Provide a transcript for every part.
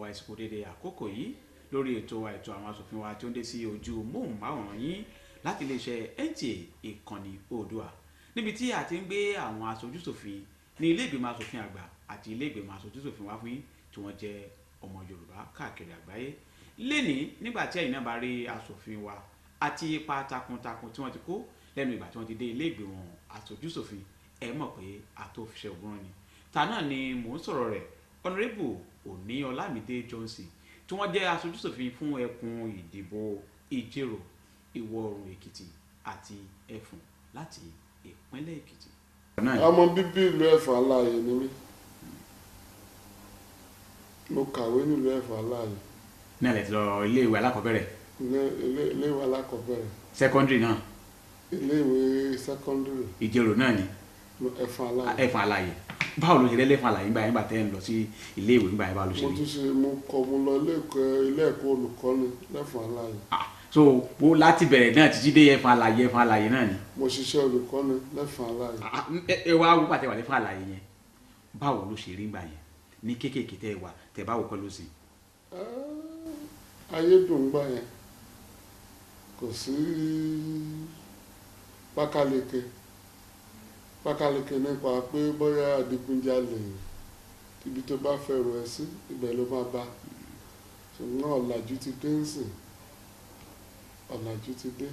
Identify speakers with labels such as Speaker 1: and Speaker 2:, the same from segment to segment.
Speaker 1: Wa ìsìnkú dédé àkókò yìí lórí ètò wa, ètò àwọn aṣòfin wa, tí ó ń dé sí ojú móhùnmáwòrán yín láti iléeṣẹ́ NTA Ìkànnì Oòduà, níbi tí a ti ń gbé àwọn aṣojúṣòfin ní ilé ìgbìmọ̀ aṣòfin àgbà àti ilé ìgbìmọ̀ aṣojúṣòfin wá fún yín, tí wọ́n jẹ́ ọmọ Yorùbá káàkiri àgbáyé. Lénìí, nígbà tí ẹ̀yin náà bá rí aṣòfin wa àti ipa takuntakun tí wọ́n ti kó lẹ́nu ìgbà tí wọ́n ti dé ilé ìgbìmọ̀ aṣojúṣòfin, ẹ mọ̀ pé àtòfiṣẹ́ ògùn ni. Ta náà ni mò ń sọ̀rọ̀ rẹ̀? Honourable Òní Ọlámídé Johnson, tí wọ́n jẹ́ aṣojúṣòfin fún ẹkùn ìdìbò Ìjerò, Ìwọ̀ Oòrùn Èkìtì àti Ẹfọ̀n láti ìpínlẹ̀ Èkìtì.
Speaker 2: Ọmọ bíbí ìlú Ẹ̀fọ̀n Aláàyè ni mí. Mo kàwé nílùú Ẹ̀fọ̀n Aláàyè.
Speaker 1: Ní alẹ́ ti lọ iléèwé alákọ̀ọ́bẹ̀rẹ̀?
Speaker 2: Iléèwé alákọ̀ọ́bẹ̀rẹ̀.
Speaker 1: Secondary náà?
Speaker 2: Iléèwé secondary.
Speaker 1: Ìjerò náà ni?
Speaker 2: Ẹ̀fọ̀n Aláàyè.
Speaker 1: Ẹ̀fọ̀n Aláàyè. Báwo ló ṣe lẹ́lẹ́fọ̀n Aláàyè nígbà yẹn, nígbà tẹ́ ń lọ sí iléèwé nígbà yẹn, báwo ló ṣe
Speaker 2: Mo
Speaker 1: rí?
Speaker 2: tún ṣe, mo kọ, mo lọ ilé ẹ̀kọ́ olùkọ́ni lẹ́fọ̀n Aláàyè.
Speaker 1: Ah, so wo láti bẹ̀rẹ̀ náà títí dé Ẹ̀fọ̀n Aláàyè, Ẹ̀fọ̀n Aláàyè náà ni?
Speaker 2: Mo ṣiṣẹ́ olùkọ́ni lẹ́fọ̀n Aláàyè.
Speaker 1: Ah, ẹ wá wípé àtẹwà lẹ́fọ̀n Aláàyè yẹn, báwo ló ṣe rí nígbà yẹn ní kéékèèké tẹ́ ẹ wà, tẹ́ báwo kọ́ ló sì?
Speaker 2: Ayé dùn gbà yẹn, kò sí pákáleke pákáleke nípa pé bóyá adigunjalè. Ibi tó bá fẹ́rù ẹ sí, ibẹ̀ ló máa bá. Ṣùgbọ́n ọ̀làjú ti dé ńsìn, ọ̀làjú ti dé.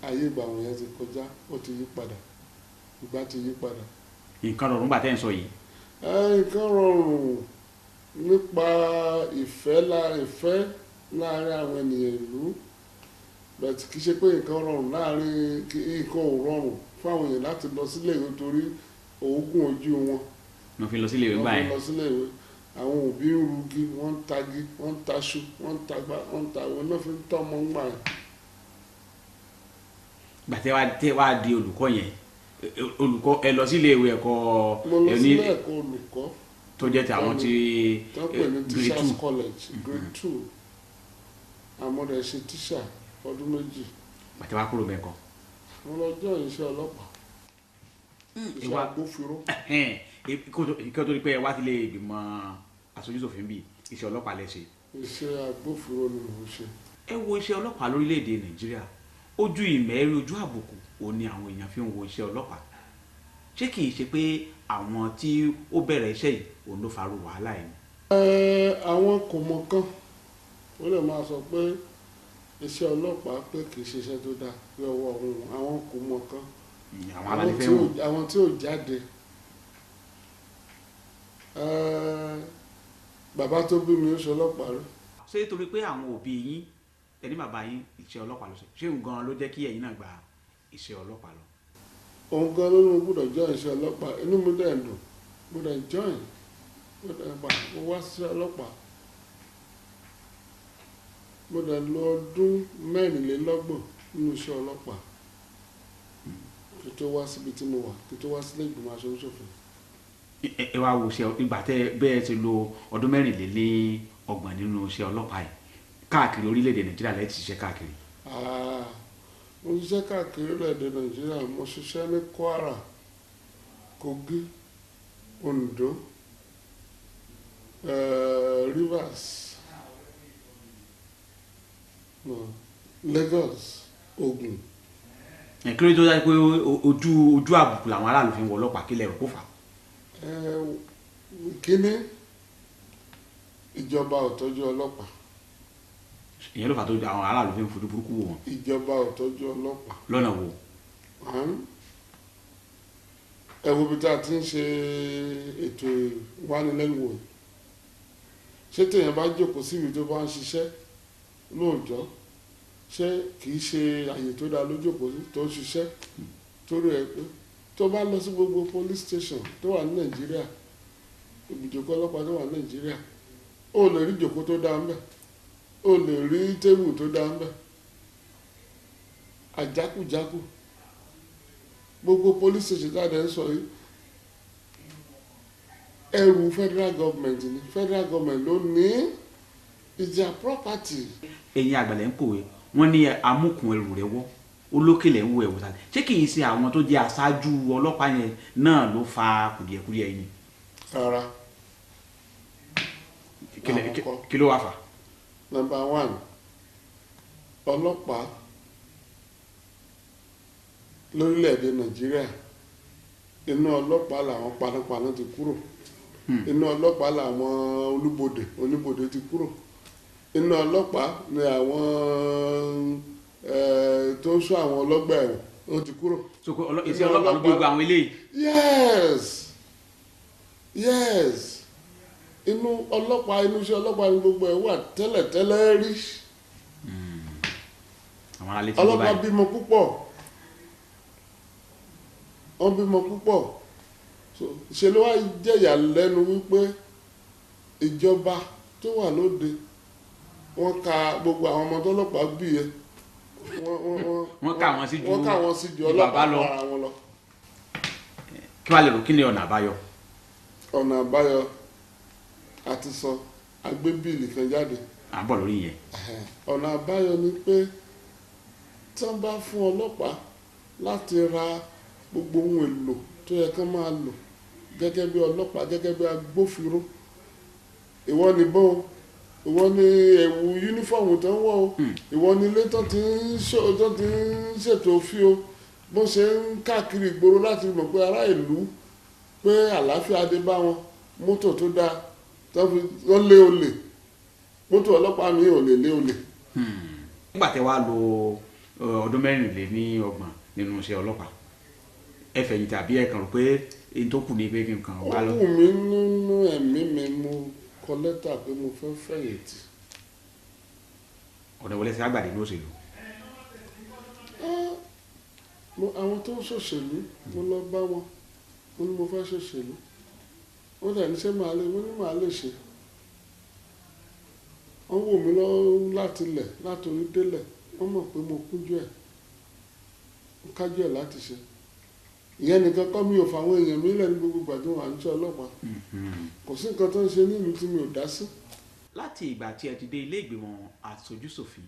Speaker 2: Ayé ìgbà wọ̀nyẹn ti kọjá, ó ti yí padà, ìgbà ti yí padà.
Speaker 1: Nǹkan rọrùn gbà tẹ́ ń sọ yìí?
Speaker 2: Ẹ, nǹkan rọrùn nípa ìfẹ́ láàrin àwọn ènìyàn ìlú, but kì í ṣe pé nǹkan rọrùn láàrin, nǹkan ò rọrùn fún àwọn èèyàn láti lọ sílé ìwé torí òógùn ojú wọn.
Speaker 1: Mo fi lọ sílé ìwé gbà
Speaker 2: Wọ́n fi
Speaker 1: yẹn.
Speaker 2: lọ sílé ìwé. Àwọn òbí ń rugi, wọ́n ń tagi, wọ́n ń taṣu, wọ́n ń tagbá, wọ́n ń ta àwọn náà fi ń tọ́ ọmọ ń gbà yẹn.
Speaker 1: Gbà tẹ́ wá di olùkọ́ yẹn, olùkọ́, ẹ lọ sílé ìwé ẹ̀kọ́?
Speaker 2: Mo lọ
Speaker 1: ẹ ní
Speaker 2: sílé ẹ̀kọ́ olùkọ́.
Speaker 1: Tó jẹ́ ti àwọn tí
Speaker 2: tó ń pè ní
Speaker 1: grade
Speaker 2: Teachers
Speaker 1: two.
Speaker 2: College, grade two. Àmọ́ rẹ̀ ṣe tíṣà ọdún 2.
Speaker 1: Gbà tẹ́ wá kúrò bẹ́ẹ̀ kọ́?
Speaker 2: Mo lọ join iṣẹ́ ọlọ́pàá, iṣẹ́ agbófinró.
Speaker 1: Ẹ̀hẹ́n, kí ó tó di pé ẹ wá sílé ìgbìmọ̀ aṣojúṣòfin bíi iṣẹ́ ọlọ́pàá lẹ ṣe?
Speaker 2: Iṣẹ́ agbófinró ni mò ń ṣe.
Speaker 1: Ẹ wo iṣẹ́ ọlọ́pàá lórílẹ̀‐èdè Nàìjíríà, ojú ìmẹ̀ẹ́rí, ojú àbùkù òun ni àwọn èèyàn fi ń wo iṣẹ́ ọlọ́pàá. Ṣé kìí ṣe pé àwọn tí ó bẹ̀rẹ̀ iṣẹ́ yìí, òun ló farú wàhálà yìí ni?
Speaker 2: Ẹ, àwọn kò mọ̀ kan, ó lè máa sọ pé iṣẹ́ ọlọ́pàá pé kì í ṣe iṣẹ́ tó dáa, pé ọwọ́ òun, àwọn kò mọ̀ kan.
Speaker 1: Àwọn alálẹ́ fẹ́
Speaker 2: tí ò
Speaker 1: wọn.
Speaker 2: Àwọn tí ò jáde. Ẹ, bàbá tó bí mi, ó ṣe ọlọ́pàá rí.
Speaker 1: Ṣé torí pé àwọn òbí yín, ẹni bàbá yín iṣẹ́ ọlọ́pàá ló ṣe, ṣé nǹkan ló jẹ́ kí ẹ̀yin náà gba iṣẹ́ ọlọ́pàá lọ?
Speaker 2: Òun gan ló ní mo gbọ́dọ̀ join iṣẹ́ ọlọ́pàá. Inú mi dẹ̀ dùn, mo dẹ̀ join, mo dẹ̀ gbà, mo wá sí ọlọ́pàá. Mo dẹ̀ lò ọdún 24 nínú iṣẹ́ ọlọ́pàá kí tó wá síbi tí mo wà, kí tó wá sílé ìgbìmọ̀ aṣojúṣòfin.
Speaker 1: Ẹ wá wo iṣẹ́ ìgbà tẹ́ bẹ́ẹ̀ ti lo ọdún 34 nínú iṣẹ́ ọlọ́pàá yìí, káàkiri orílẹ̀-èdè Nàìjíríà lẹ́ẹ̀ ti ṣiṣẹ́ káàkiri?
Speaker 2: Ah, mo ṣiṣẹ́ káàkiri orílẹ̀-èdè Nàìjíríà. Mo ṣiṣẹ́ ní Kwara, Kogi, Ondo, Rivers, no, Lagos, Ogun.
Speaker 1: Ẹ kí ló dé tó dájú pé ojú àbùkù làwọn aráàlú fi ń wọ ọlọ́pàá? Kí lẹ rò kó fà á?
Speaker 2: Kíní, ìjọba ò tọ́jú ọlọ́pàá.
Speaker 1: Ìyẹn ló fà á tó àwọn aráàlú fi ń fojú burúkú wò wọ́n?
Speaker 2: Ìjọba ò tọ́jú ọlọ́pàá.
Speaker 1: Lọ́nà wo?
Speaker 2: Ẹ wo ibi tí a ti ń ṣe ètò ìwánilẹ́nuwò yìí. Ṣé téèyàn bá jókòó síbi tó bá ń ṣiṣẹ́ lóòjọ́, ṣé kì í ṣe àyè tó dáa ló jókòó sí tó ń ṣiṣẹ́? Torí ẹ pé tó bá lọ sí gbogbo police station tó wà ní Nàìjíríà, ibùjókòó ọlọ́pàá tó wà ní Nàìjíríà, ó lè rí ìjókòó tó dáa ńbẹ̀, ó lè rí table tó dáa ńbẹ̀. Àjákùjákù gbogbo police station jáde ń sọ yìí, ẹrù federal government ni. Federal government ló ní, it's their property.
Speaker 1: Ẹ̀yin àgbàlẹ̀ ń pòwe, wọ́n ní amúkùn ẹrù rẹ̀ wọ́, olókèlè ń wo ẹ̀wò sálẹ̀. Ṣé kì í ṣe àwọn tó jẹ́ aṣáájú ọlọ́pàá yẹn náà ló fa kùdìẹ̀kudiẹ yìí ni?
Speaker 2: Rárá. Àwọn kọ́.
Speaker 1: Kí ló wà fà?
Speaker 2: Number one, ọlọ́pàá lórílẹ̀‐èdè Nàìjíríà, inú ọlọ́pàá làwọn panápaná ti kúrò, inú ọlọ́pàá làwọn olúbodè oníbodè ti kúrò, inú ọlọ́pàá ni àwọn tó ń ṣọ́ àwọn ọlọ́gbà ẹ̀wọ̀n ó ti kúrò.
Speaker 1: So iṣẹ́ ọlọ́pàá ló gbogbo àwọn eléyìí.
Speaker 2: Yes, inú ọlọ́pàá, inú iṣẹ́ ọlọ́pàá ni gbogbo ẹ̀ wà tẹ́lẹ̀tẹ́lẹ̀ rí.
Speaker 1: Àwọn aráalé ti dé
Speaker 2: Ọlọ́pàá
Speaker 1: báyìí.
Speaker 2: bímọ púpọ̀, wọ́n bímọ púpọ̀. So ṣe ló wá jẹ́ ìyàlẹ́nu wípé ìjọba tó wà lóde, wọ́n ka gbogbo àwọn ọmọ tọ́lọ́pàá bí yẹn,
Speaker 1: Wọ́n kà wọ́n sí ju
Speaker 2: wọ́n kà wọ́n sí ju
Speaker 1: ju bàbá
Speaker 2: ọlọ́pàá
Speaker 1: lọ.
Speaker 2: ara wọn lọ.
Speaker 1: Kí wàá lè rò, kí ni ọ̀nà àbáyọ?
Speaker 2: Ọ̀nà àbáyọ àti sọ agbé bill kan jáde.
Speaker 1: À ń bọ̀ lórí yẹn.
Speaker 2: Ọ̀nà àbáyọ ni pé tí wọ́n bá fún ọlọ́pàá láti ra gbogbo ohun èlò tó yẹ kán máa lò gẹ́gẹ́ bí ọlọ́pàá, gẹ́gẹ́ bí agbófinró, ìwọ ni bọ́n o, ìwọ ni ẹ̀wù uniform tó ń wọ̀ o, ìwọ ni ilé tó ti ń ṣètò òfin o, bó ṣe ń káàkiri ìgboro láti mọ̀ pé ará ìlú pé àlàáfíà dé bá wọn, mọ́tò tó dáa tó fi wọ́n lé olè, mọ́tò ọlọ́pàá mi ò lè lé olè.
Speaker 1: Nígbà tẹ́ wàá lo ọdún 34 nínú iṣẹ́ ọlọ́pàá, ẹ fẹ̀yìntì àbí ẹ kàn rò pé èyí tó kù ní pé kí n kàn
Speaker 2: Ó
Speaker 1: wá lọ?
Speaker 2: wù mí nínú ẹ̀mí mi, mo kọ lẹ́tà pé mo fẹ́ fẹ̀yìntì.
Speaker 1: Ọ̀nà ìwọlé sí àgbàdì ní òṣèlú?
Speaker 2: Ah, àwọn tó ń ṣòṣèlú, mo lọ bá wọn, mo ní mo fẹ́ ṣòṣèlú. Wọ́n dẹ̀ ní ṣé màá lè, mo ní màá lè ṣe. Wọ́n wò mí lọ láti lẹ̀ láti orí délẹ̀, wọ́n mọ̀ pé mo kúnjú ẹ̀, mo kájú ẹ̀ láti ṣe. Ìyẹn nìkan kọ́, mi ò fàwọn èèyàn mi lẹ̀ ní gbogbo ìgbà tí mo wà ní iṣẹ́ ọlọ́pàá. Kò sí nǹkan tó ń ṣe nílùú tí mi ò dá sí.
Speaker 1: Láti ìgbà tí ẹ ti dé ilé ìgbìmọ̀ aṣojúṣòfin,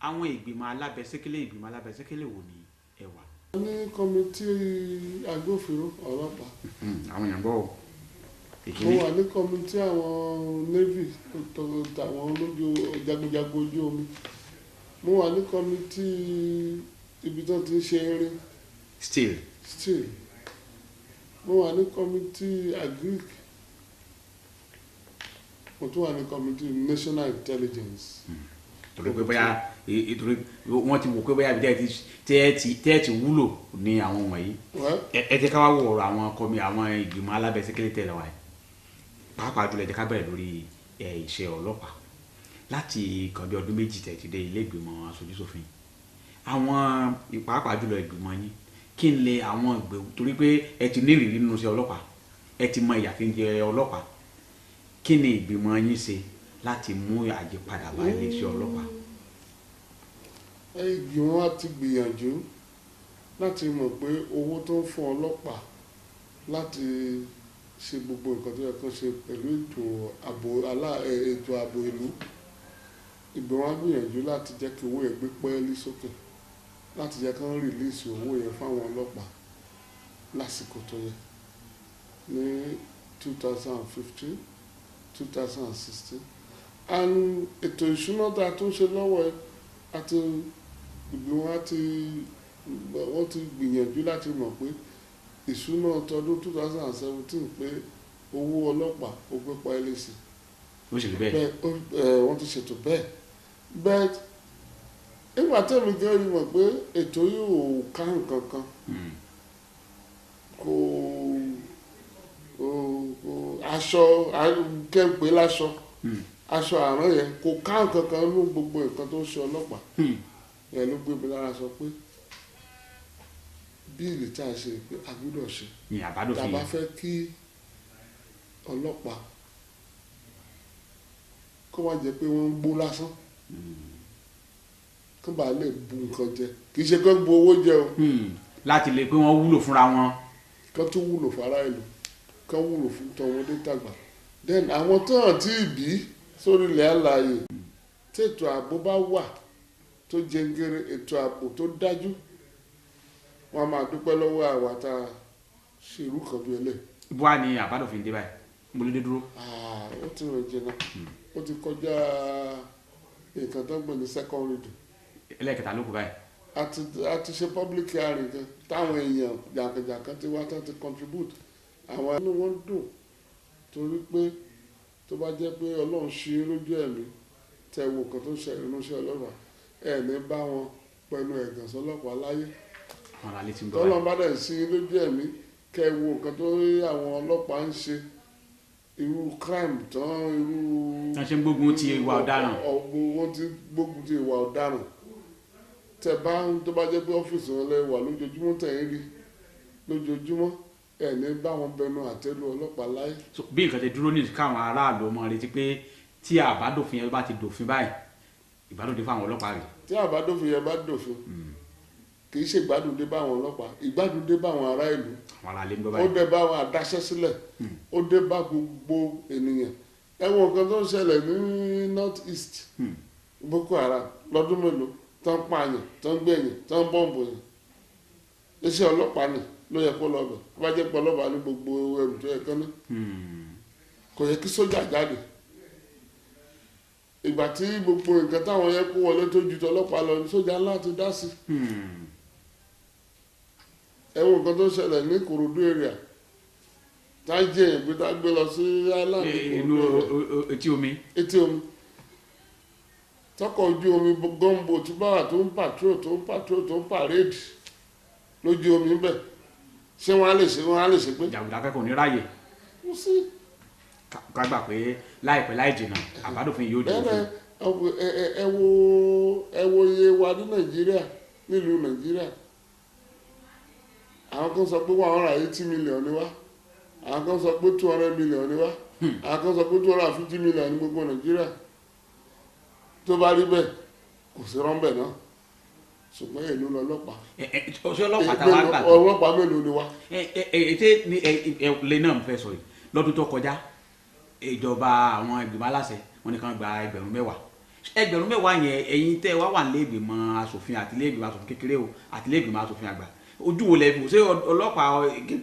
Speaker 1: àwọn ìgbìmọ̀ alábẹ́sẹ́kẹ́lé wo ni ẹ wà?
Speaker 2: Ní committee agbófinró ọlọ́pàá.
Speaker 1: Àwọn èèyàn gbọ́ o.
Speaker 2: Mo
Speaker 1: Ìkíní.
Speaker 2: wà ní committee àwọn navy, tàwọn olójú jagunjagun ojú omi. Mo wà ní committee ibi tó ti ń ṣe irin,
Speaker 1: Steel.
Speaker 2: Steel. Mo wà ní committee agric. Mo tún wà ní committee national intelligence.
Speaker 1: Torí pé bóyá torí wọ́n ti wò pé bóyá ibi tẹ́ ẹ ti wúlò ní àwọn wọ̀nyí.
Speaker 2: Well,
Speaker 1: Ẹ jẹ́ ká wá wo ọ̀rọ̀ àwọn àwọn ìgbìmọ̀ alábẹ́sẹ́kẹ́lé tẹ̀lé wa yìí. Pàápàá jùlọ, ẹ jẹ́ ká bẹ̀rẹ̀ lórí iṣẹ́ ọlọ́pàá. Láti nǹkan bí ọdún 2 tẹ̀ ti dé ilé ìgbìmọ̀ aṣojúṣòfin, àwọn pàápàá jùlọ ìgbìmọ̀ yín, kí n lè àwọn ìgbè, torí pé ẹ ti ní ìrírí nínú iṣẹ́ ọlọ́pàá, ẹ ti mọ ìyà tí ń jẹ ọlọ́pàá, kí ni ìgbìmọ̀ yín ṣe láti mú àyípadà bá iléeṣẹ́ ọlọ́pàá?
Speaker 2: Ìgbìmọ̀ wa ti gbìyànjú láti mọ̀ pé owó tó ń fún ọlọ́pàá láti ṣe gbogbo nǹkan tó yẹ kó ṣe pẹ̀lú ètò ààbò ìlú, ìgbìmọ̀ wa gbìyànjú láti jẹ́ kí owó yẹn gbé pẹ́ẹ́lí sókè, láti jẹ́ kí wọ́n release owó yẹn fáwọn ọlọ́pàá lásìkò tó yẹ ní 2015, 2016. And ètò ìṣúná tá a tún ṣe lọ́wọ́ ẹ àti ìgbìmọ̀ wa ti, wọ́n ti gbìyànjú láti mọ̀ pé ìṣúná tọdún 2017 pé owó ọlọ́pàá ó gbé pẹ́ẹ́lí sí.
Speaker 1: Ó sì rí bẹ́ẹ̀?
Speaker 2: Bẹ́ẹ̀, wọ́n ti ṣètò bẹ́ẹ̀ bẹ́ẹ̀. Nígbà tẹ́mi gan rí mọ̀ pé ètò yìí ò ká nǹkan kan, kò aṣọ kẹ́ńpé láṣọ, aṣọ àrán yẹn kò ká nǹkan kan nínú gbogbo nǹkan tó ń ṣe ọlọ́pàá yẹn. Ló gbé mi lára sọ pé bill tá a ṣe pé a gbọ́dọ̀ ṣe
Speaker 1: Ní
Speaker 2: tá a
Speaker 1: àbádòfin
Speaker 2: bá
Speaker 1: yẹn.
Speaker 2: fẹ́ kí ọlọ́pàá kó má jẹ́ pé wọ́n ń gbó lásán, kó bá lè bu nǹkan jẹ, kì í ṣe kó bu owó jẹ o.
Speaker 1: Láti lè pé wọ́n wúlò fúnra wọn.
Speaker 2: Kó tún wúlò fara ìlú, kó wúlò fún tọmọdé tàgbà, then àwọn tó hàn tí ì bí sórí ilẹ̀ alààyè. Tí ètò ààbò bá wà tó jẹngẹrẹ, ètò ààbò tó dájú, wọn a máa dúpẹ́ lọ́wọ́ àwa tá a ṣe irú kan bí ẹlẹ́yìí.
Speaker 1: Bó wà ní àbádòfin dé báyìí? Mo lè dé dúró.
Speaker 2: Ó ti rìn jìnnà, ó ti kọjá nǹkan tó ń pè ní second reading.
Speaker 1: Ẹlẹ́ẹ̀kẹta ló kù báyìí.
Speaker 2: A ti ṣe public hearing kan táwọn èèyàn jàǹkànjàǹkàn ti wá tán ti contribute. Àwọn inú wọn dùn torí pé tó bá jẹ́ pé Ọlọ́run ṣe é lójú ẹ̀mí tẹ wo nǹkan tó ń ṣẹlẹ̀ nínú iṣẹ́ ọlọ́pàá, ẹ̀ ní bá wọn pẹ̀lú ẹ̀gàn sọlọ́pàá láyé.
Speaker 1: Àwọn aráalé ti ń gbọ́
Speaker 2: Tọ́lọ́run
Speaker 1: báyìí.
Speaker 2: bá dẹ̀ sí i lójú ẹ̀mí kẹ wo nǹkan tó rí àwọn ọlọ́pàá ń ṣe, irú crime tán, irú
Speaker 1: tí wọ́n ṣe ń gbógun ti ìwà ọ̀daràn.
Speaker 2: Wọ́n ti gbógun ti ìwà ọ̀daràn. Tẹ bá ń tó bá jẹ́ pé ọ́fíìsì wọn lẹ wà lójoojúmọ́, tẹ̀ ń rí lójoojúmọ́, ẹ̀ ní bá wọn bẹnu àtẹ́lu ọlọ́pàá láyé.
Speaker 1: So, bí nǹkan ṣe dúró ní káwọn aráàlú ọmọ retí pé tí àbádòfin yẹn bá ti dòfin báyìí, ìbádòfin dé fáwọn ọlọ́pàá rẹ̀.
Speaker 2: Tí àbádòfin yẹn bá dòfin, kì í ṣe ìgbádùn dé bá àwọn ọlọ́pàá, ìgbádùn dé bá àwọn ará ìlú.
Speaker 1: Àwọn aráalé ń gbọ́
Speaker 2: Ó
Speaker 1: báyìí.
Speaker 2: dé bá àwọn adáṣẹ́ sílẹ̀, ó dé bá gbogbo ènìyàn. Ẹ wo nǹkan tó ń ṣẹlẹ̀ ní North East, Boko Haram lọ́dún mélòó tó ń pààyàn, tó ń gbẹ̀yìn, tó ń bọ̀m̀bù yẹn. Iṣẹ́ ọlọ́pàá ni ló yẹ kó lọ bẹ̀. Tó bá jẹ́ pé ọlọ́pàá ní gbogbo ẹrù tó yẹ kán ní, kò yẹ kí sójà jáde. Ìgbà tí gbogbo nǹkan táwọn yẹn kó wọlé tó ju tọlọ́pàá lọ ní sójà ńlá ti dá sí. Ẹ wo nǹkan tó ṣẹlẹ̀ ní Ìkòròdú area, tá a jẹ ìgbé tá a gbé lọ sí island.
Speaker 1: Inú
Speaker 2: Ìkòròdú area,
Speaker 1: etí omi.
Speaker 2: Etí omi, tọkọ̀ ojú omi gunboat tí bá wà tó ń patrol, tó ń patrol, tó ń parade lójú omi bẹ́ẹ̀, ṣé wọ́n á lè ṣe, wọ́n á lè ṣe pé
Speaker 1: Jàgùdà akẹ́kọ̀ọ́ ní ráàyè.
Speaker 2: Kò sí.
Speaker 1: Ká gbà pé láìpẹ́ láì jìnnà àbádòfin yóò di
Speaker 2: Bẹ́ẹ̀.
Speaker 1: òfin.
Speaker 2: Ẹ wo iye wa ní Nàìjíríà, nílùú Nàìjíríà. Àwọn kan sọ pé 180 million ni wá, àwọn kan sọ pé 200 million ni wá, àwọn kan sọ pé 250 million ní gbogbo Nàìjíríà. Tó bá rí bẹ́ẹ̀, kò sí rọ́ńbẹ̀ náà, ṣùgbọ́n èló lọ́lọ́pàá?
Speaker 1: Ẹ ẹ ṣé ọlọ́pàá táwa gbà
Speaker 2: Ọlọ́pàá mélòó ni wá?
Speaker 1: Ẹ ẹ ẹ ètè ní ẹ ẹ lè náà mo fẹ́ sọ yìí. Lọ́dún tó kọjá, ìjọba àwọn ìgbìmọ̀ aláṣẹ wọn ní kàn gba 10,000. 10,000 yẹn, ẹ̀yin tẹ́ wá wà nílé ìgbìmọ̀ asòfin àti ilé ìgbìmọ̀ asòfin kékeré o àti ilé ìgbìmọ̀ asòfin àgbà, ojú wo lẹ fi wò? Ṣé ọlọ́pàá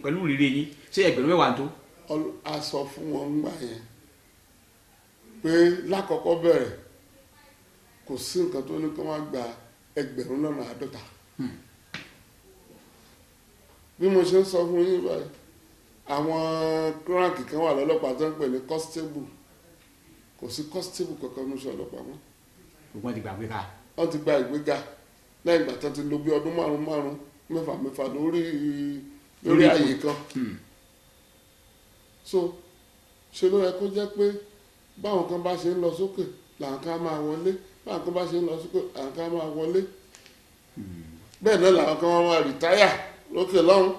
Speaker 1: pẹ̀lú ìrírí yín, ṣé 10,000 ń tó?
Speaker 2: A sọ fún wọn ńgbà yẹn pé lákọ̀ọ́kọ́ bẹ̀rẹ̀, kò sí nǹkan tó ní kó má gba 50,000. Bí mo ṣe ń sọ fún yín báyìí, àwọn rank kan wà lọ́lọ́pàá tó ń pè ní constable. Kò sí constable kankan ní iṣẹ́ ọlọ́pàá mọ́.
Speaker 1: Gbogbo wọn ti gbàgbé ká.
Speaker 2: Wọ́n ti gba ìgbéga lẹ́yìn ìgbà tó ti lò bí ọdún márùn márùn, mẹ́fà mẹ́fà lórí
Speaker 1: Lórí ipò.
Speaker 2: àyè kan. So ṣe ló yẹ kó jẹ́ pé báwọn kan bá ṣe ń lọ sókè làwọn kan máa wọlé, báwọn kan bá ṣe ń lọ sókè làwọn kan máa wọlé, bẹ́ẹ̀ náà làwọn kan máa retire lókè lọ́hùn.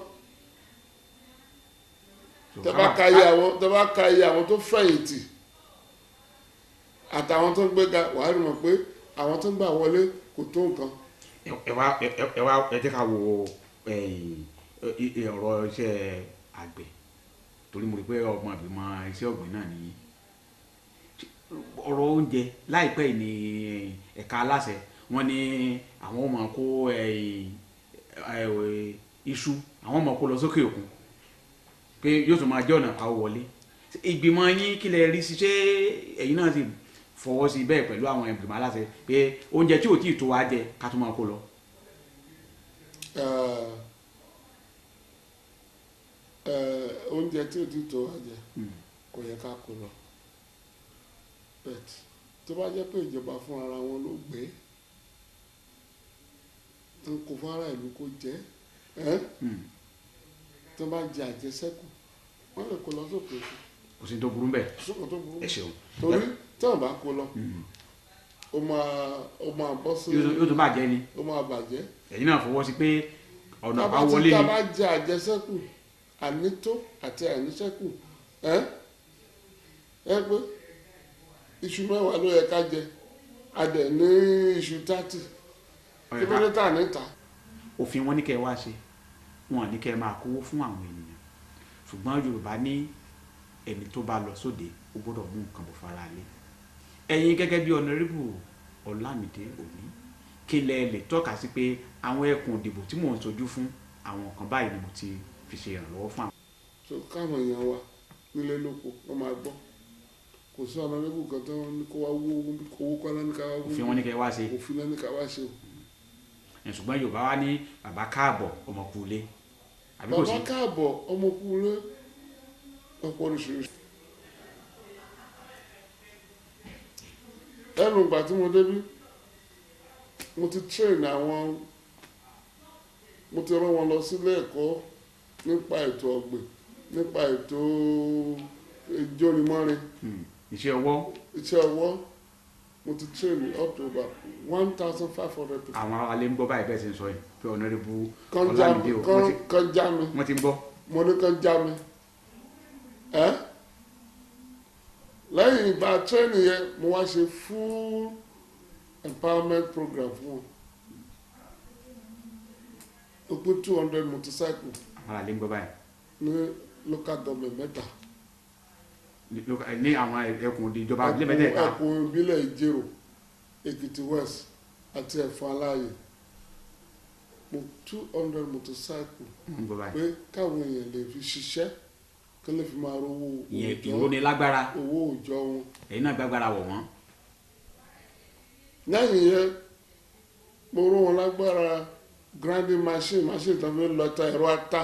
Speaker 1: So,
Speaker 2: Tẹ́ bá ka iye àwọn tó fẹ̀yìntì àtàwọn tó ń gbéga, wàá rí mọ̀ pé àwọn tó ń gbà wọlé kò tó nǹkan.
Speaker 1: Ẹ wá, ẹ wá, ẹ jẹ́ ká wo ẹ̀yìn, ọ̀rọ̀ iṣẹ́ àgbẹ̀, torí mo rí pé ọmọ ìgbìmọ̀ iṣẹ́ ọ̀gbìn náà nìyí. Ọ̀rọ̀ oúnjẹ, láìpẹ́ yìí ní ẹ̀ka aláṣẹ wọ́n ní àwọn ó máa kó ẹ̀yìn, iṣu, àwọn ó máa kó lọ sókè òkun, pé yóò tún máa jẹ́ ọ̀nà àpawó wọlé. Ìgbìmọ̀ yín, kí lẹ rí sí? Ṣé ẹ̀yin náà sì fọwọ́ sí bẹ́ẹ̀ pẹ̀lú àwọn ìgbìmọ̀ aláṣẹ pé oúnjẹ tí ò tí ì tó wa jẹ, ká tún máa kó lọ?
Speaker 2: Oúnjẹ tí ò tí tó wa jẹ, kò yẹ ká kó lọ, but tó bá jẹ́ pé ìjọba fún ara wọn ló gbé tó ń kó fún ara ìlú kó jẹ ẹ́, tó bá jẹ àjẹsẹ́kù, wọ́n lè kó lọ sókè òkun.
Speaker 1: Kò sí ní tó burú bẹ́ẹ̀.
Speaker 2: Sókè tó burú.
Speaker 1: Ẹ ṣeun.
Speaker 2: Torí tí wọ́n bá kó lọ, ó máa bọ́ sí
Speaker 1: Yóò tún bàjẹ́ ni.
Speaker 2: Ó máa bàjẹ́.
Speaker 1: Ẹ̀yin náà fọwọ́ sí pé ọ̀nà
Speaker 2: Tá bá ti
Speaker 1: àbáwọlé
Speaker 2: tá
Speaker 1: ni.
Speaker 2: bá jẹ àjẹsẹ́kù, ànító àti àníṣẹ́kù, ẹ́ ẹ́ pé iṣu 10 ló yẹ ká jẹ, a dẹ̀ ní iṣu 30. Kí ló dé tà níta?
Speaker 1: Òfin wọn ní kẹ́ ẹ wá ṣe, wọn ní kẹ́ ẹ máa kówó fún àwọn ènìyàn, ṣùgbọ́n Yorùbá ní ẹni tó bá lọ sóde, ó gbọ́dọ̀ mú nǹkan bọ̀ fara lé. Ẹ̀yin gẹ́gẹ́ bí Honourable Ọlámídé Òní, kí lẹ lè tọ́ka sí pé àwọn ẹkùn ìdìbò tí mò ń sojú fún, àwọn nǹkan báyìí ni mo ti fi ṣe ìrànlọ́wọ́ fún àwọn?
Speaker 2: So káwọn èèyàn wa nílé lóko, wọ́n máa gbọ́. Kò sí honorable kan tó ní kó wá wó owó kọ́ lẹ́nu ká wá wó.
Speaker 1: Òfin wọn ní kẹ́ wá ṣe.
Speaker 2: Òfin lẹ́nu ká wá ṣe o.
Speaker 1: Ṣùgbọ́n Yorùbá wa ní bàbá káàbọ̀ ọmọkùnrin àbí kò sí?
Speaker 2: Bàbá káàbọ̀ ọmọkùnrin ọ̀pọ̀ oríṣiríṣi. Lẹ́nu ìgbà tí mo débí, mo ti train àwọn, mo ti rán wọn lọ sílé ẹ̀kọ́ nípa ètò ọ̀gbìn, nípa ètò ìjórinmọ́rin.
Speaker 1: Iṣẹ́ ọwọ́.
Speaker 2: Iṣẹ́ ọwọ́. Mo ti train up to about 1,500 people.
Speaker 1: Àwọn aráalé ń gbọ́ báyìí bẹ́ẹ̀ sì ń sọ yìí pé Honorable Ọlámídé o.
Speaker 2: Kàn já mi.
Speaker 1: Wọ́n ti ń gbọ́.
Speaker 2: Mo ní kàn já mi. Ẹ́ lẹ́yìn ìgbà training yẹn, mo wá ṣe full empowerment program fún wọn. Ó pín 200 motorcycle.
Speaker 1: Àwọn aráalé ń gbọ́ báyìí.
Speaker 2: Ní local government mẹ́ta.
Speaker 1: Ní àwọn ẹkùn ìjọba ìbílẹ̀ mẹ́tẹ̀ẹ̀ta.
Speaker 2: Ẹkùn ìbílẹ̀ Ìjerò, Èkìtì West àti Ẹ̀fọ̀n Aláàyè. Mo 200 motorcycle pé káwọn èèyàn lè fi ṣiṣẹ́, kí lè fi máa rówó
Speaker 1: òòjọ́. Ìrónilágbára.
Speaker 2: Owó òòjọ́ wọn.
Speaker 1: Ẹ̀yin náà gbàgbára wọ̀ wọ́n.
Speaker 2: Lẹ́yìn yẹn, mo ró wọn lágbára grinding machine tó fi ń lọta ẹ̀rọ ata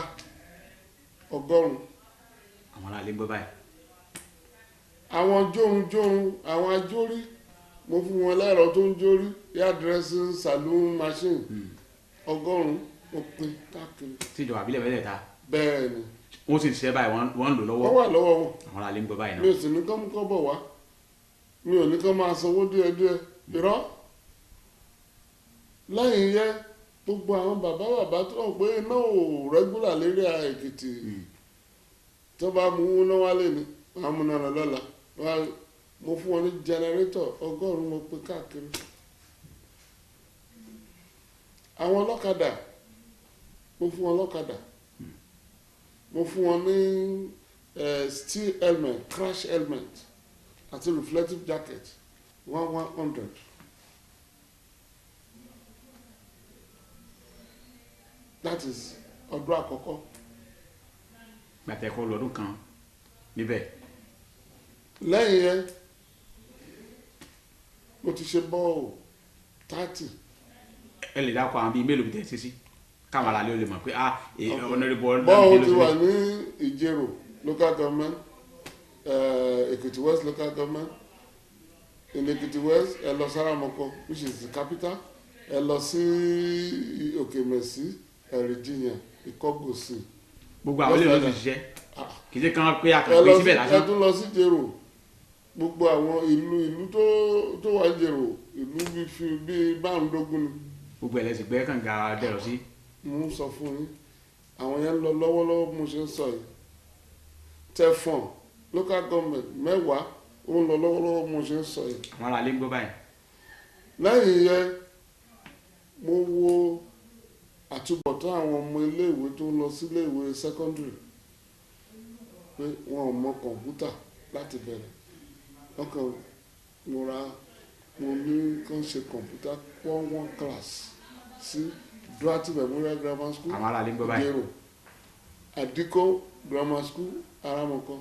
Speaker 2: 100.
Speaker 1: Àwọn aráàlú ń gbọ́ báyìí.
Speaker 2: Àwọn jórujóru, àwọn ajórí, mo fún wọn lẹ́rọ tó ń jórí, hair dressing saloon machine 100, mo pín káàkiri.
Speaker 1: Tí ìjọba àbílẹ̀ mẹ́tẹ̀ẹ̀ta.
Speaker 2: Bẹ́ẹ̀ ni.
Speaker 1: Wọ́n sì ń ṣiṣẹ́ báyìí, wọ́n ń lò lọ́wọ́.
Speaker 2: Wọ́n wà lọ́wọ́ wọn.
Speaker 1: Àwọn aráàlú ń gbọ́ báyìí náà.
Speaker 2: Mi ò sì ní kán mú kán bọ̀ wá, mi ò ní kán máa sanwó díẹ̀díẹ̀, irọ́. Lẹ́yìn yẹn, gbogbo àwọn bàbá bàbá tó hàn pé iná ò rẹ́gúlà lérí Èkìtì, tó bá mú iná wálé ni wọ́n á mú iná lọ lọ́la. Mo fún wọn ní jẹnẹrétọ̀ 100, mo pín káàkiri. Àwọn ọlọ́kadà, mo fún wọn ọlọ́kadà. Mo fún wọn ní steel helmet, crash helmet àti reflective jacket 100. That is ọdún àkọ́kọ́.
Speaker 1: Gbàtẹ́kọ̀ lọ́dún kan níbẹ̀.
Speaker 2: Lẹ́yìn yẹn, mo ti ṣe bọ́ọ̀lù 30.
Speaker 1: Ẹ lè dákọ̀ àwọn bíi mélòó bí tẹ̀ ṣe sí káwọn aráalé ó lè mọ̀ pé ah Honorable Ọlámídé
Speaker 2: bọ́ọ̀lù ti wà ní Ìjerò local government, Èkìtì West local government. In Èkìtì West, ẹ lọ Sáramọ́kọ which is the capital, ẹ lọ sí Òkèmẹ̀sí, Ẹ̀rìjìyàn, Ìkọ́gòsì.
Speaker 1: Gbogbo àwọn ilé ìlú ti ṣiṣẹ́, kì í ṣe kán pé àkànpé síbẹ̀ lásán.
Speaker 2: Ẹ tún lọ sí Ìjerò, gbogbo àwọn ìlú tó wà Ìjerò, ìlú bíi márùndógún ni.
Speaker 1: Gbogbo ẹ̀ lẹ́sìn gbẹ́ kànga dẹ̀rọ̀ sí.
Speaker 2: Mo ń sọ fún yín, àwọn yẹn ń lọ lọ́wọ́lọ́wọ́ bí mo ṣe ń sọ yìí. Tẹ̀fọ̀n local government 10 ó ń lọ lọ́wọ́lọ́wọ́ bí mo ṣe ń sọ yìí.
Speaker 1: Àwọn aráalé ń gbọ́ báyìí.
Speaker 2: Lẹ́yìn yẹn, mo wo àtúbọ̀tán àwọn ọmọ iléèwé tó ń lọ síléèwé secondary pé wọn ò mọ kọ̀ǹpútà láti bẹ̀rẹ̀. Wọ́n kàn mo ra, mo ní kàn ṣe kọ̀ǹpútà one class sí Duarte Memorial Grammar School,
Speaker 1: Àwọn aráalé ń gbọ́ báyìí.
Speaker 2: Ìjerò, Àdìkó Grammar School, Aramọ̀kọ,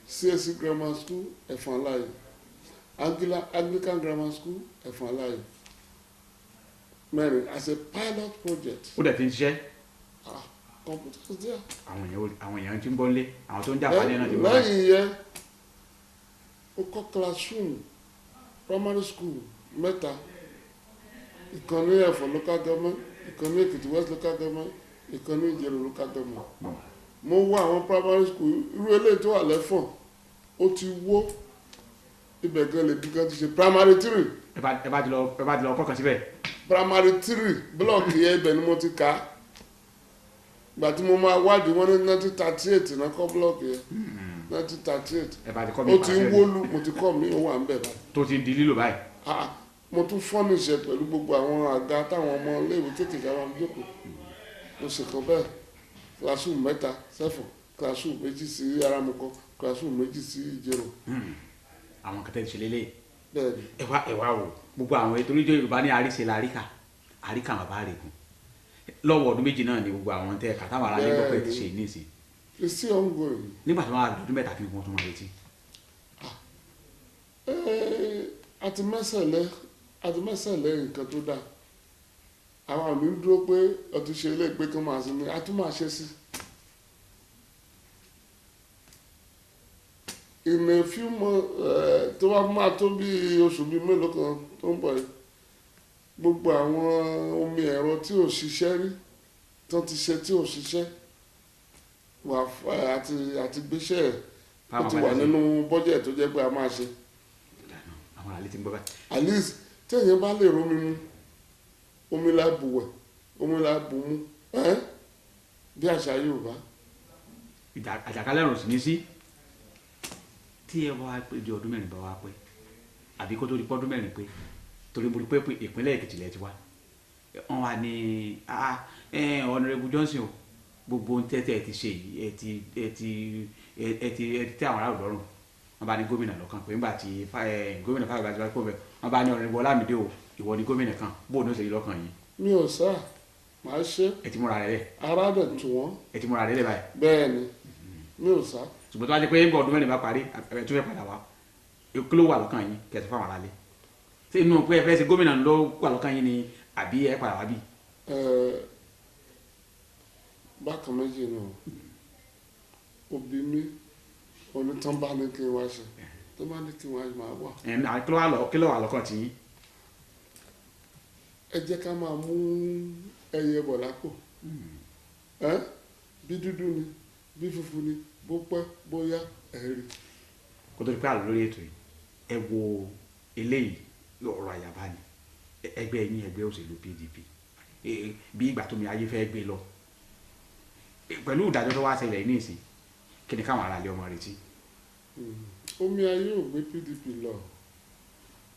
Speaker 2: CAC Grammar School, Ẹ̀fọ̀n Aláyè, Anglican Grammar School, Ẹ̀fọ̀n Aláyè. Mẹ́rin as a pilot project.
Speaker 1: Ó dẹ̀ ti ń ṣiṣẹ́.
Speaker 2: Computers there.
Speaker 1: Àwọn èèyàn ti ń bọ́ nílé, àwọn tó ń jà fún náà ti ń bọ́ báyìí.
Speaker 2: Lẹ́yìn yẹn, ó kọ́ classroom primary school 3, ìkan ní Ẹ̀fọ̀n local government, ìkan ní Èkìtì West local government, ìkan ní Ìjerò local government. Mo wá àwọn primary school irú eléyìí tó wà lẹ́fọ̀n, ó ti wó, ibẹ̀ gan lè bí gan ti ṣe primary 3.
Speaker 1: Ẹ bá ti lọ kọ́kàn síbẹ̀.
Speaker 2: Primary 3 blọọkì yẹn, ibẹ̀ ni mo ti kà á. Ìgbà tí mo máa wádìí wọn ní 1938 náà kọ́ blọọkì yẹn, 1938. Ó ti ń wólu, mo ti kọ́ mi, ó wà ń bẹ̀ báyìí.
Speaker 1: Tó ti di lílò báyìí.
Speaker 2: Mo tún fọ́nìṣẹ́ pẹ̀lú gbogbo àwọn àga táwọn ọmọ iléèwé kékeré àwọn jókòó. Mo sì kọ́ bẹ́ẹ̀ classroom 3 sẹ́fọ̀n, classroom 2 sí Aramọ̀kọ, classroom 2 sí Ìjerò.
Speaker 1: Àwọn kẹtẹ ti ṣe lélẹ̀.
Speaker 2: Bẹ́ẹ̀ni.
Speaker 1: Ẹ wá o, gbogbo àwọn ètò oníjọ Yorùbá ní àríṣe la àríkà, àríkà bàbá rẹ̀ gùn. Lọ́wọ́ ọdún 2 náà ni gbogbo àwọn tẹ́ kàtàwọn ará nígbà pé ti ṣe nísìn.
Speaker 2: It's still ongoing.
Speaker 1: Nígbà tó máa lọ́dún 3 kí ni wọ́n tún máa retí?
Speaker 2: A ti mẹ́sẹ̀lẹ̀ nǹkan tó dáa. Àwa ò ní dúró pé ọtí ṣe ilé ìgbé kan máa sinmi, a tún máa ṣe sí. In a few months, tó bá máa tó bí oṣù bíi mélòó kan tó ń bọ̀ yìí, gbogbo àwọn omi ẹ̀rọ tí ò ṣiṣẹ́ rí, tó ti ṣe tí ò ṣiṣẹ́ wà, àti gbéṣẹ́ ẹ̀ ó ti wà nínú budget tó jẹ́ pé a máa ṣe.
Speaker 1: Àwọn àlè ti ń gbọ́ báyìí.
Speaker 2: At least téèyàn bá lè rómi mu, omi la bù wẹ̀, omi la bù mu, ẹ́ bí àṣà Yorùbá.
Speaker 1: Àjàkálẹ̀ àrùn sì ní sí tí ẹ wá pé di ọdún 4 bá wá pé, àbí kó tó di pọ́dún 4 pé, torí mo rí pé ìpínlẹ̀ Èkìtì lẹ ti wá, wọ́n wà ní Honourable Johnson o, gbogbo ohun tẹ́tẹ́ ẹ ti ṣe yìí, ẹ ti tẹ́ àwọn aráàlú lọ́rùn. Wọ́n bá ní gómìnà lọ́kàn pé nígbà tí gómìnà Fáyọ̀mí bá ti wá kó bẹ́ẹ̀, wọ́n bá ní Honourable Ọlámídé o, ìwọ ni gómìnà kan, bó o ní ó ṣe yí lọ́kàn yìí?
Speaker 2: Mi ò sá, màá ṣe.
Speaker 1: Ẹ ti múra rẹ lẹ̀?
Speaker 2: Ara dẹ̀ tù wọ́n.
Speaker 1: Ẹ ti múra rẹ lẹ̀ báyìí?
Speaker 2: Bẹ́ẹ̀ ni, mi ò sá.
Speaker 1: Ṣùgbọ́n tó bá jẹ́ pé ń bọ̀ ọdún 4 bá parí, ẹ tún fẹ́ padà wá, kí ló wà lọ́kàn yín kẹsàn fáwọn aráalé? Ṣé inú pé ẹ fẹ́ ṣe gómìnà ló wà lọ́kàn yín ni, àbí ẹ padà wá bí?
Speaker 2: Bákan méjì ni o. Òbí mi onítàn bá ní kí n wá ṣe, tó bá ní kí n wá, máa wà.
Speaker 1: Ẹ kí ló wà lọ́kàn tí yín?
Speaker 2: Ẹ jẹ́ ká máa mú ẹyẹ bọ̀ lápò, ẹ bí dúdú ni, bí funfun ni, bó pẹ́ bóyá ẹ rí.
Speaker 1: Kó tó di pé àlọ́ lórí ètò yìí, ẹ wo eléyìí, ọ̀rọ̀ àyàbá ni. Ẹgbẹ́ yín, ẹgbẹ́ òṣèlú PDP, bí ìgbà tó mi ayé fẹ́ gbé lọ pẹ̀lú ìdájọ́ tó wá ṣẹlẹ̀ ní ìsìn, kí ni káwọn aráalé ọmọ retí?
Speaker 2: Omi ayé ò gbé PDP lọ,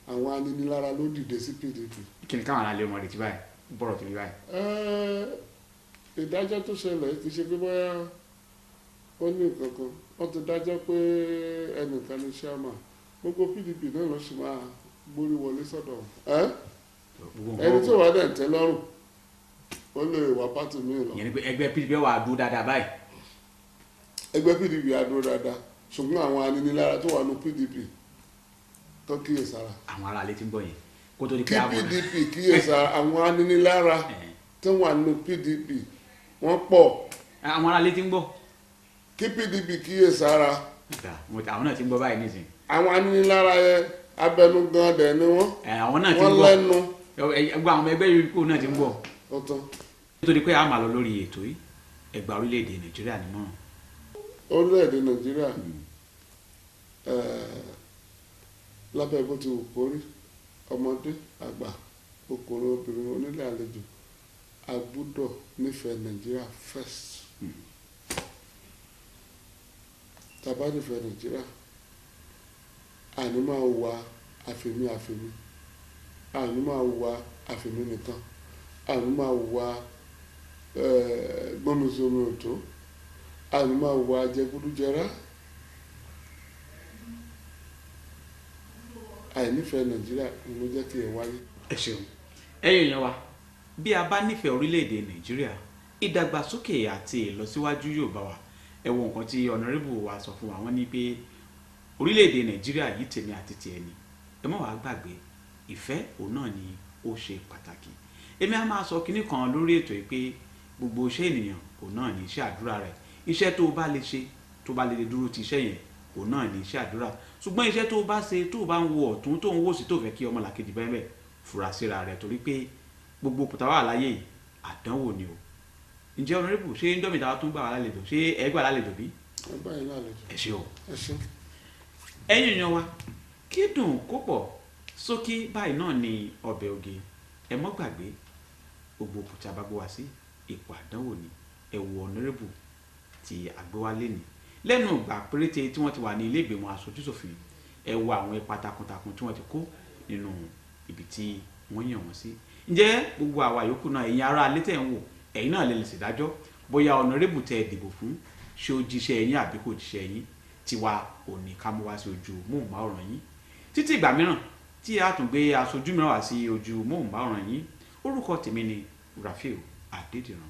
Speaker 2: àwọn aninilára ló dìde sí PDP.
Speaker 1: Kí ni káwọn aráalé ọmọ retí báyìí, bọ́rọ̀ tó rí báyìí?
Speaker 2: Ìdájọ́ tó ṣẹlẹ̀, kì í ṣe pé bóyá ó ní nǹkan kan. Wọ́n ti dájọ́ pé ẹnìkan ní chairman, gbogbo PDP náà ló sì máa gbórí wọlé sọ́dọ̀ ẹ́.
Speaker 1: Gbogbo
Speaker 2: ẹni tí ò wá dẹ̀ ń tẹ́ lọ́rùn, ó lè wá party míì lọ.
Speaker 1: Ìyẹn ni pé ẹgbẹ́ PDP wà dúró dáadáa báyìí?
Speaker 2: Ẹgbẹ́ PDP á dúró dáadáa, ṣùgbọ́n àwọn aninilára tó wà ní PDP tó kíyèsára.
Speaker 1: Àwọn aráalé ti ń gbọ́ yẹn, kó tó di
Speaker 2: kí
Speaker 1: pé àwọn
Speaker 2: PDP kíyèsára, àwọn aninilára tó wà ní PDP wọ́n pọ̀.
Speaker 1: Àwọn aráalé ti ń gbọ́.
Speaker 2: Kí PDP kíyèsára.
Speaker 1: Ìgbà, àwọn náà ti ń gbọ́ báyìí nísìnyí.
Speaker 2: Àwọn aninilára yẹn, abẹnugan dẹ̀ ni wọ́n.
Speaker 1: Àwọn náà ti ń
Speaker 2: Wọ́n
Speaker 1: gbọ́.
Speaker 2: lẹ́nu.
Speaker 1: Gbogbo àwọn ọmọ ẹgbẹ́ yìí kó náà ti ń gbọ́.
Speaker 2: Ó tán.
Speaker 1: Nítorí pé a máa lọ lórí ètò yìí, ẹgbà orílẹ̀-èdè Nàìjíríà ní mọ́ràn.
Speaker 2: Orílẹ̀-èdè Nàìjíríà, lábẹ́ bó ti wù kó rí, ọmọdé, àgbà, ọkùnrin, obìnrin, onílé, àlejò, a gbúdọ̀ nífẹ̀ẹ́ Nàìjíríà first. Tá a bá nífẹ̀ẹ́ Nàìjíríà, àní máa wà àfẹ̀mí àfẹ̀mí, àní máa wà àfẹ̀mí nìkan, àní máa wà gbọ́nmisomi òtó, àní máa wà jẹgúdújẹrá. Àìnífẹ̀ẹ́ Nàìjíríà ló jẹ́ kí ẹ wáyé.
Speaker 1: Ẹ ṣeun, ẹ̀yin èèyàn wa. Bí a bá nífẹ̀ẹ́ orílẹ̀-èdè Nàìjíríà, ìdàgbàsókè àti ìlọsíwájú yóò bá wa. Ẹ wo nǹkan tí Honourable wa sọ fún wa. Wọ́n ní pé orílẹ̀-èdè Nàìjíríà yìí, tèmi àti tiẹ̀ ni. Ẹ má wàá gbàgbé, ìfẹ́ òun náà ni ó ṣe pàtàkì. Èmi á máa sọ kinní kan lórí ètò yìí pé gbogbo iṣẹ́ ènìyàn, òun náà ni iṣẹ́ àdúrà rẹ̀. Iṣẹ́ tó o bá lè ṣe, tó bá lè dúró ti iṣẹ́ yẹn, òun náà ni iṣẹ́ àdúrà. Ṣùgbọ́n iṣẹ́ tó o bá ṣe, tó o bá ń wo ọ̀tún, tó ń wò sí, tó fẹ́ kí ọmọlàkejì bẹ́ẹ̀ bẹ́ẹ̀, fura síra rẹ̀, torí pé gbogbo òkúta wà láyé yìí, àdánwò ni o. Ǹjẹ́ Honourable, ṣé ń dọ́mìtà tó ń gbà wá lálejò, ṣé ẹ gbà lálejò bí?
Speaker 2: Ẹ báyìí lálejò.
Speaker 1: Ẹ ṣé o.
Speaker 2: Ẹ ṣé.
Speaker 1: Ẹ̀yin èèyàn wa, kí dùn kó pọ̀ sókè báyìí náà ni ọbẹ̀ oge. Ẹ mọ́ gbàgbé, gbogbo òkúta bá gbé wá sí ipò, àdánwò ni. Ẹ wo Honourable tí àgbéwálé ni lẹ́nu ìgbà péréte tí wọ́n ti wà ní ilé ìgbìmọ̀ aṣojúṣòfin. Ẹ wo àwọn ipa takuntakun tí wọ́n ti kó nínú ibi tí wọ́n yàn wọ́n sí. Ǹjẹ́ gbogbo àwa yòókù náà, ẹ̀yin ará alẹ́ tẹ̀ ń wò, ẹ̀yin náà lè lè ṣèdájọ́ bóyá Honourable tẹ́ ẹ dìbò fún, ṣé ó jíṣẹ́ ẹ̀yin àbí kò jíṣẹ́ ẹ̀yin. Tiwa ò ní ká mú wá sí ojú móhùnmáwòrán yín. Títí ìgbà mìíràn tí a tún gbé aṣojú mìíràn wá sí ojú móhùnmáwòrán yín, orúkọ tèmi ni Rafiu Adédìran.